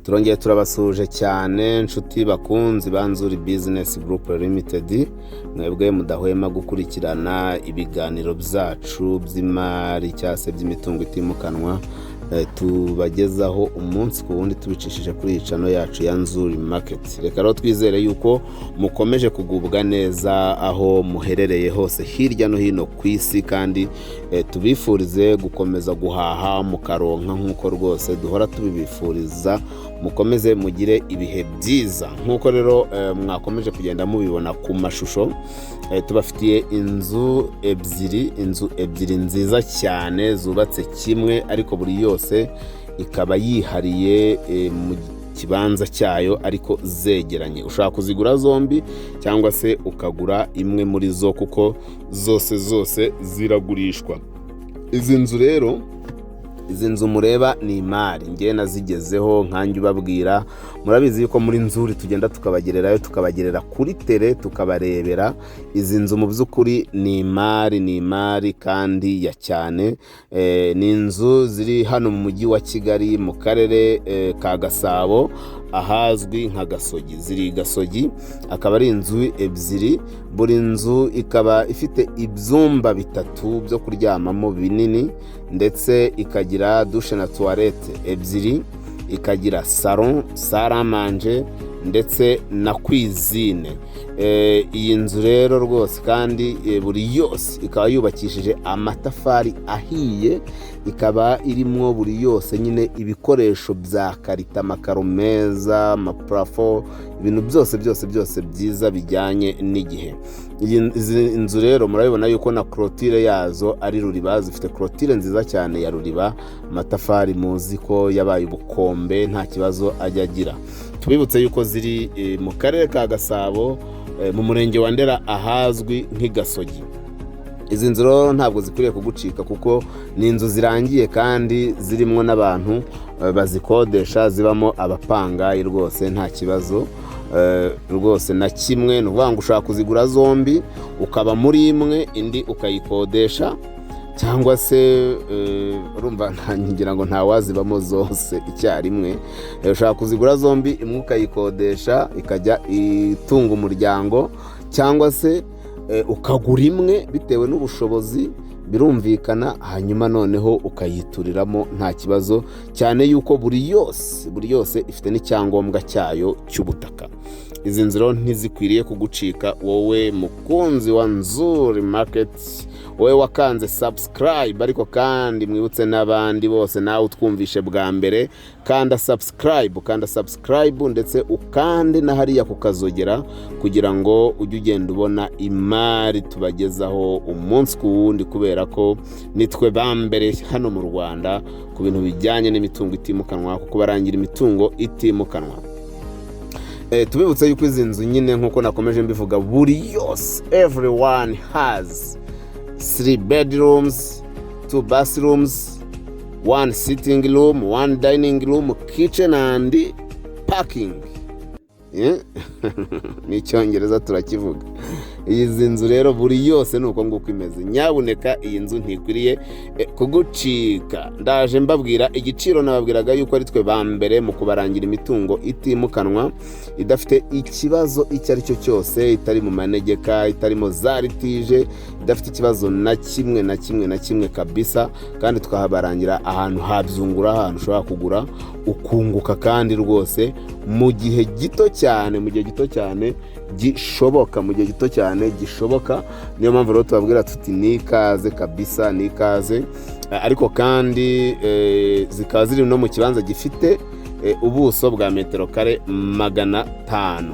Turongeye turabasuhuje cyane, nshuti bakunzi ba Nzuri Business Group Limited, mwebwe mudahwema gukurikirana ibiganiro byacu by'imari cyangwa se by'imitungo itimukanwa tubagezaho umunsi ku wundi tubicishije kuri iyi channel yacu ya Nzuri Market. Reka rero twizere yuko mukomeje kugubwa neza aho muherereye hose hirya no hino ku isi, kandi tubifurize gukomeza guhaha mukaronka nk'uko rwose duhora tubibifuriza. Mukomeze mugire ibihe byiza. Nk'uko rero mwakomeje kugenda mubibona ku mashusho, tubafitiye inzu ebyiri, inzu ebyiri nziza cyane zubatse kimwe, ariko buri yose ikaba yihariye mu kibanza cyayo, ariko zegeranye. Ushobora kuzigura zombi cyangwa se ukagura imwe muri zo, kuko zose zose ziragurishwa. Izi nzu rero, izi nzu mureba ni imari ngewe nazigezeho nkanjye ubabwira. Murabizi yuko muri Nzuri tugenda tukabagererayo, tukabagerera kuri terrain, tukabarebera. Izi nzu mu by'ukuri ni imari, ni imari kandi ya cyane. Ni inzu ziri hano mu Mujyi wa Kigali, mu Karere ka Gasabo, ahazwi nka Gasogi. Ziri i Gasogi, akaba ari inzu ebyiri, buri nzu ikaba ifite ibyumba bitatu byo kuryamamo binini, ndetse ikagira douche na toilette ebyiri, ikagira salon, salle à manger ndetse na cuisine. Iyi nzu rero rwose kandi buri yose ikaba yubakishije amatafari ahiye, ikaba irimo buri yose nyine ibikoresho bya qualité, amakaro meza, amaplafond, ibintu byose byose byose byiza bijyanye n'igihe. Izi nzu rero murabibona yuko na clôture yazo ari ruriba, zifite clôture nziza cyane ya ruriba. Amatafari muzi ko yabaye ubukombe, nta kibazo ajya agira. Tubibutse yuko ziri mu Karere ka Gasabo, mu Murenge wa Ndera, ahazwi nk'i Gasogi. Izi nzu rero ntabwo zikwiriye kugucika, kuko ni inzu zirangiye kandi zirimo n'abantu bazikodesha, zibamo abapangayi rwose, nta kibazo rwose na kimwe. Ni ukuvuga ngo ushobora kuzigura zombi, ukaba muri imwe, indi ukayikodesha, cyangwa se urumva ngira ngo ntawazibamo zose icyarimwe. Ushobora kuzigura zombi, imwe ukayikodesha ikajya itunga umuryango, cyangwa se ukagura imwe bitewe n'ubushobozi, birumvikana, hanyuma noneho ukayituriramo nta kibazo, cyane yuko buri yose ifite n'icyangombwa cyayo cy'ubutaka. Izi nzu rero ntizikwiriye kugucika, wowe mukunzi wa Nzuri Market, wowe wakanze subscribe. Ariko kandi mwibutse n'abandi bose, nawe utwumvishe bwa mbere, kanda subscribe, kanda subscribe, ndetse ukande na hariya kukazogera kugira ngo ujye ugenda ubona imari tubagezaho umunsi ku wundi, kubera ko nitwe ba mbere hano mu Rwanda ku bintu bijyanye n'imitungo itimukanwa, kuko barangira imitungo itimukanwa. Tubibutse yuko izi nzu nyine, nk'uko nakomeje mbivuga, buri yose, everyone has three bedrooms, two bathrooms, one sitting room, one dining room, kitchen and parking. N'icyongereza turakivuga. Izi nzu rero buri yose ni uko nguko imeze. Nyabuneka, iyi nzu ntikwiriye kugucika. Ndaje mbabwira igiciro. Nababwiraga yuko ari twe ba mbere mu kubarangira imitungo itimukanwa idafite ikibazo icyo ari cyo cyose, itari mu manegeka, itarimo za litige, idafite ikibazo na kimwe na kimwe na kimwe kabisa, kandi tukahabarangira ahantu habyungura, ahantu ushobora kugura ukunguka, kandi rwose mu gihe gito cyane, mu gihe gito cyane gishoboka, mu gihe gito cyane gishoboka. Niyo mpamvu rero tubabwira tuti ni ikaze kabisa, ni ikaze. Ariko kandi zikaba ziri no mu kibanza gifite ubuso bwa metero kare 500.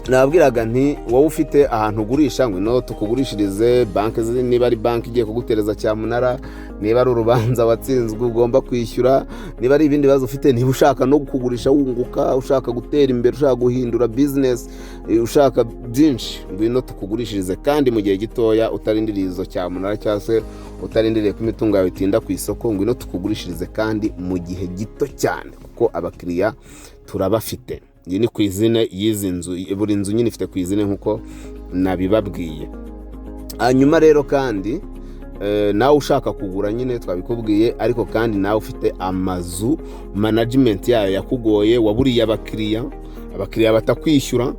Nababwiraga nti wowe ufite ahantu ugurisha, ngo ino tukugurishirize banki, niba ari banki igiye kugutereza cyamunara, niba ari urubanza watsinzwe ugomba kwishyura, niba ari ibindi bibazo ufite, niba ushaka no kugurisha wunguka, ushaka gutera imbere, ushaka guhindura business, ushaka byinshi, ngwino tukugurishirize kandi mu gihe gitoya, utarindiriye izo cyamunara cyangwa se utarindiriye ko imitungo yawe itinda ku isoko. Ngwino tukugurishirize kandi mu gihe gito cyane, kuko abakiriya turabafite. Iyi ni cuisine y'izi nzu. Buri nzu nyine ifite cuisine nk'uko nabibabwiye. Hanyuma rero kandi Nawe ushaka kugura nyine twabikubwiye, ariko kandi nawe ufite amazu management yayo yakugoye, waburiye abakiriya, abakiriya batakwishyura,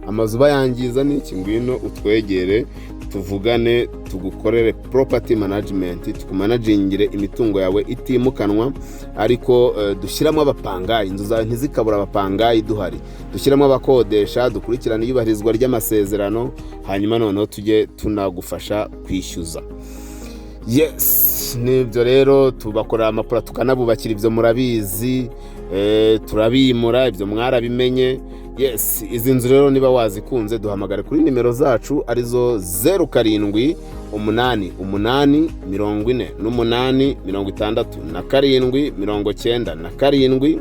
amazu bayangiza n'iki, ngwino utwegere tuvugane, tugukorere property management, tukumanagingire imitungo yawe itimukanwa. Ariko dushyiramo abapangayi, inzu zawe ntizikabura abapangayi duhari, dushyiramo abakodesha, dukurikirane iyubahirizwa ry'amasezerano, hanyuma noneho tujye tunagufasha kwishyuza. Yes, nibyo rero, tubakorera amapula, tukanabubakira, ibyo murabizi, turabimura, ibyo mwarabimenye. Yes, izi nzu rero niba wazikunze duhamagare kuri nimero zacu arizo 0788 48 67 97,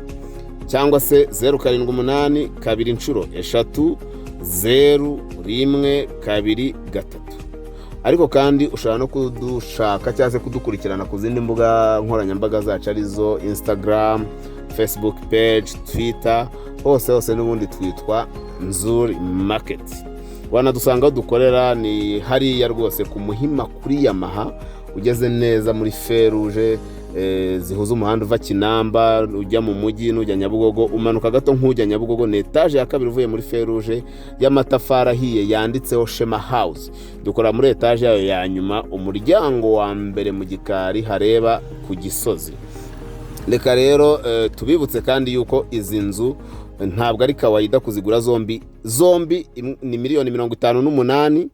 cyangwa se 0782 223 0123. Ariko kandi ushobora no kudushaka cyangwa se kudukurikirana ku zindi mbuga nkoranyambaga zacu arizo Instagram, Facebook page, Twitter, hose hose n'ubundi twitwa Nzuri Market. Wanadusanga aho dukorera, ni hariya rwose ku Muhima kuri Yamaha, ugeze neza muri feruje zihuza umuhanda uva Kinamba ujya mu mujyi n'ujya Nyabugogo, umanuka gato nk'ujya Nyabugogo, ni etaje ya kabiri uvuye muri feruje y'amatafari ahiye yanditseho Shema House. Dukora muri etaje yayo ya nyuma, umuryango wa mbere mu gikari hareba ku Gisozi. Reka rero tubibutse kandi yuko izi nzu ntabwo ari kawaida kuzigura zombi zombi. Ni miliyoni 58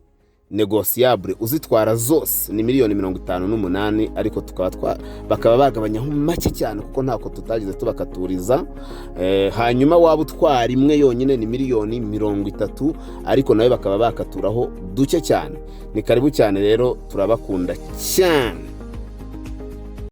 négociable. Uzitwara zose ni miliyoni 58, ariko tukaba bakaba bagabanyaho make cyane kuko ntako tutagize tubakaturiza. Hanyuma waba utwara imwe yonyine ni miliyoni 30, ariko nawe bakaba bakaturaho duke cyane. Ni karibu cyane rero, turabakunda cyane.